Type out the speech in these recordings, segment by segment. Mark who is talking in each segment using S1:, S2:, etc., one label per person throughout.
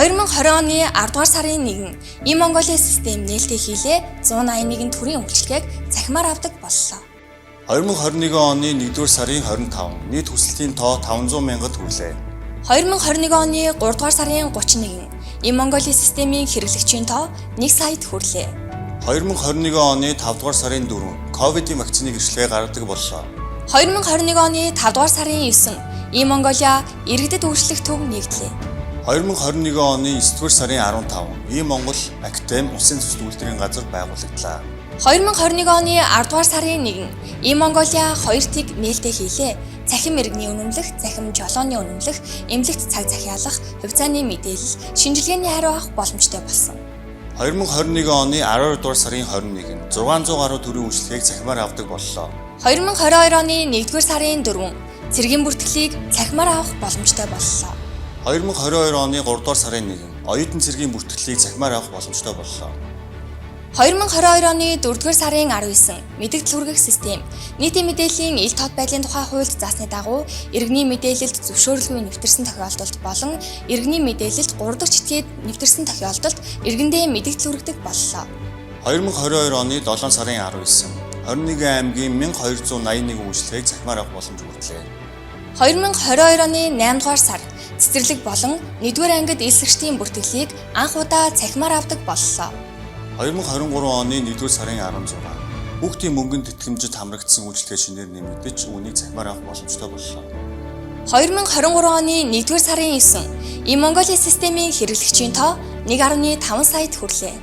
S1: 2020 оны 10 дугаар сарын 1 E-Mongolia систем нээлттэй хийлээ, 181 төрийн үйлчилгээг цахимаар авдаг боллоо.
S2: 2021 оны 1-р сарын 25 нийт хүсэлтийн тоо 500 мянгад хүрлээ.
S1: 2021 оны 3 дугаар сарын 31 E-Mongolia системийн хэрэглэгчийн тоо 1 саяд хүрлээ.
S2: 2021 оны 5 дугаар сарын 4 ковидын вакцины гэрчлэгээ гаргадаг боллоо.
S1: 2021 оны 5 дугаар сарын 9 E-Mongolia иргэдэд үйлчлэх төв нэгдлээ.
S2: 2021 оны 9 дугаар сарын 15 E-Монгол Академи Улсын төсөл үйлдвэрийн газар байгуулагдлаа.
S1: 2021 оны 10 дугаар сарын 1 E-Mongolia 2 тэг нээлттэй хийлээ. Цахим иргэний үнэмлэх, цахим жолооны үнэмлэх, эмнэлэгт цаг захиалах, хувьцааны мэдээлэл, шинжилгээний хариу авах боломжтой болсон.
S2: 2021 оны 12 дугаар сарын 21 600 гаруй төрийн үйлчилгээг цахимаар авдаг боллоо.
S1: 2022 оны 1-р сарын 4 цэргийн бүртгэлийг цахимаар авах боломжтой боллоо.
S2: 2022 оны 3 дугаар сарын 1 оюутан цэргийн бүртгэлийг цахимаар авах боломжтой боллоо.
S1: 2022 оны 4-р сарын 19 мэдэгдэл хүргэх систем нийтийн мэдээллийн ил тод байдлын тухай хуульд заасны дагуу иргэний мэдээлэлд зөвшөөрлгүй нэвтэрсэн тохиолдолд болон иргэний мэдээлэлд 3 дахь читгээд нэвтэрсэн тохиолдолд иргэндээ мэдэгдэл хүргэдэг боллоо.
S2: 2022 оны 7 сарын 19 21 аймгийн 1281 үйлчилгээг цахимаар авах боломж бүрдлээ.
S1: 2022 оны 8 дугаар сар цэцэрлэг болон 1-р ангид элсэгчдийн бүртгэлийг анх удаа цахимаар авдаг боллоо.
S2: 2023 оны 1-р сарын 16 хүүхдийн мөнгөнд тэтгэмжид хамрагдсан үйлчилгээ шинээр нэмэгдэж үүнийг цахимаар авах боломжтой боллоо.
S1: 2023 оны 1-р сарын 9 E-Mongolia системийн хэрэглэгчийн тоо 1.5 саяд хүрлээ.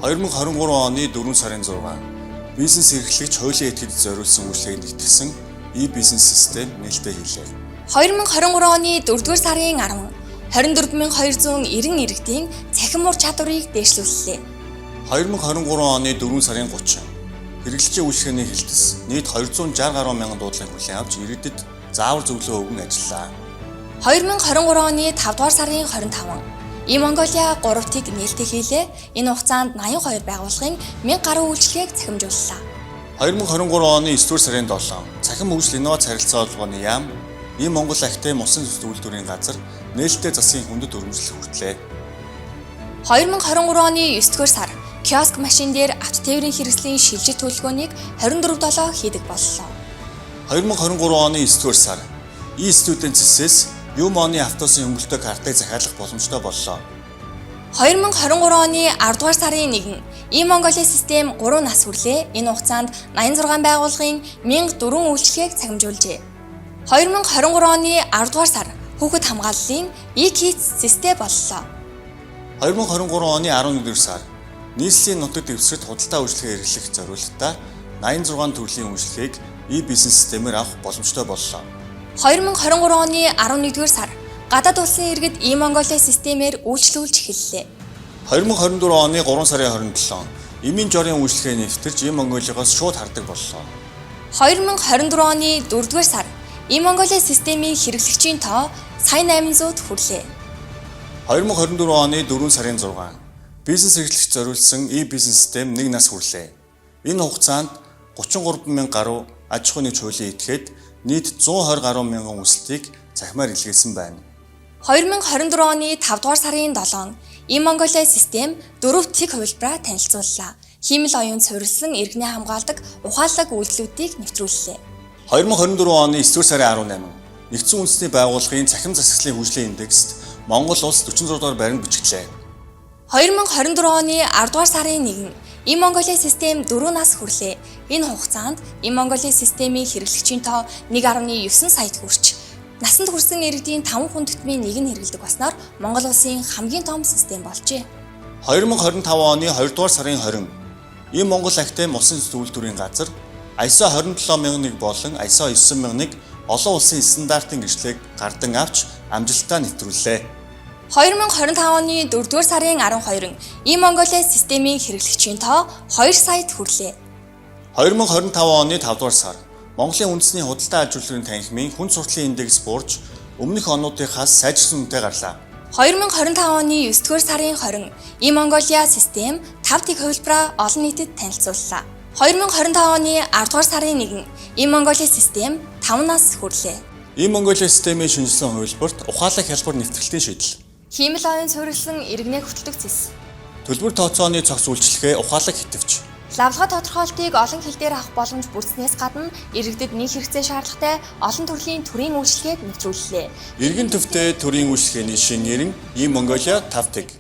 S2: 2023 оны 4 сарын 6 бизнес эрхлэгч хуулийн этгэд зориулсан үйлчилгээг нэгтгэсэн e-бизнес систем нээлттэй хийлээ.
S1: 2023 оны 4-р сарын 10 24290 иргэдийн цахим ур чадварыг дээшлүүллээ.
S2: 2023 оны 4 сарын 30 хэрэглэгчийн үйлчилгээний хэлтэс нийт 260 гаруй мянган дуудлагыг хүлээн авч иргэдэд заавар зөвлөгөө өгөн ажиллаа.
S1: 2023 оны 5 дугаар сарын 25 E-Mongolia 3-ыг нээлттэй хийлээ. Энэ хугацаанд 82 байгууллагын 1000 гаруй үйлчилгээг цахимжууллаа.
S2: 2023 оны 9 дугаар сарын 7 цахим хөгжил инновац харилцаа холбооны яам E-Монгол Академи Улсын төсөл үйлдвэрийн газар нээлттэй засгийн хүндэт өргөмжлөл хүртлээ.
S1: 2023 оны 9 дугаар сар киоск машин дээр автотээврийн хэрэгслийн шилжих төлөвлөгөөнийг 24/7 хийдэг боллоо.
S2: 2023 оны 9 дугаар сар E-Student цэсээс U-Money автобусын хөнгөлөлтөй картыг захиалах боломжтой боллоо.
S1: 2023 оны 10 дугаар сарын 1 E-Mongolia систем 3 нас хүрлээ. Энэ хугацаанд 86 байгууллагын 1004 үйлчилгээг цахимжуулжээ. 2023 оны 10 дугаар сар хүүхэд хамгааллын E-Kids систем боллоо.
S2: 2023 оны 11 дугаар сар нийслэлийн нутаг дэвсгэрт худалдаа үйлчилгээ эрхлэх зориултаар 86 төрлийн үйлчилгээг e-бизнес системээр авах боломжтой боллоо.
S1: 2023 оны 11 дугаар сар гадаад улсын иргэд E-Mongolia системээр үйлчлүүлж эхэллээ.
S2: 2024 оны 3 сарын 27 эмийн жорын үйлчилгээ нэвтэрч E-Mongolia-гоос шууд хардаг боллоо.
S1: 2024 оны 4 дугаар сар E-Mongolia системийн хэрэглэгчийн тоо сая 800-д хүрлээ.
S2: 2024 оны 4 сарын 6 бизнес эрхлэгч зориулсан e-бизнес систем нэг нас хүрлээ. Энэ хугацаанд 33 мянган гаруй аж ахуйн нэгж хуулийн этгээд нийт 120 гаруй мянган хүсэлтийг цахимаар илгээсэн байна.
S1: 2024 оны 5 дугаар сарын 7 E-Mongolia систем 4 тэг хувилбараа танилцууллаа. Хиймэл оюун суурилсан иргэнээ хамгаалдаг ухаалаг үйлдэлүүдийг нэвтрүүллээ.
S2: 2024 оны 9 дугаар сарын 18 Нэгдсэн Үндэсний Байгууллагын цахим засаглалын хөгжлийн индекст Монгол улс 46 дугаар байранд бичиглээ.
S1: 2024 оны 10 дугаар сарын 1 E-Mongolia систем 4 нас хүрлээ. Энэ хугацаанд E-Mongolia системийн хэрэглэгчийн тоо 1.9 саяд хүрч насанд хүрсэн иргэдийн 5 хүн төтмийн нэг нь хэрэглэдэг болсноор Монгол улсын хамгийн том систем болжээ.
S2: 2025 оны 2 дугаар сарын 20 E-Монгол Академи Улсын төсөл үйлдвэрийн газар ISO 27001 болон ISO 9001 олон улсын стандартын гэрчлэгийг гардан авч амжилттай нэвтрүүллээ.
S1: 2025 оны 4 дугаар сарын 12 E-Mongolia системийн хэрэглэгчийн тоо 2 саяд хүрлээ.
S2: 2025 оны 5 дугаар сар Монголын үндэсний худалдаа аж үйлдвэрийн танхимын хүн суртлын индекс буурч өмнөх онуудынхаас сайжирсан үнэтэй гарлаа.
S1: 2025 оны 9 дугаар сарын 20 E-Mongolia систем 5 тэг хувилбараа олон нийтэд танилцууллаа. 2025 оны 10 дугаар сарын 1 E-Mongolia систем 5 нас хүрлээ.
S2: E-Mongolia системийн шинжилсэн хувилбарт ухаалаг хялбар нэвтрэлтийн шийдэл.
S1: Хиймэл оюун суурилсан иргэнээ хөтэлдэг цэс.
S2: Төлбөр тооцооны цогц үйлчилгээ ухаалаг хитвч.
S1: Лавлгаа тодорхойлтыг олон хэл дээр авах боломж бүрдснээс гадна иргэдэд нэг хэрэгцээ шаардлагатай олон төрлийн төрийн үйлчилгээг нэвтрүүллээ.
S2: Иргэн төвтэй төрийн үйлчилгээний шин нэрэн E-Mongolia 5 тэг.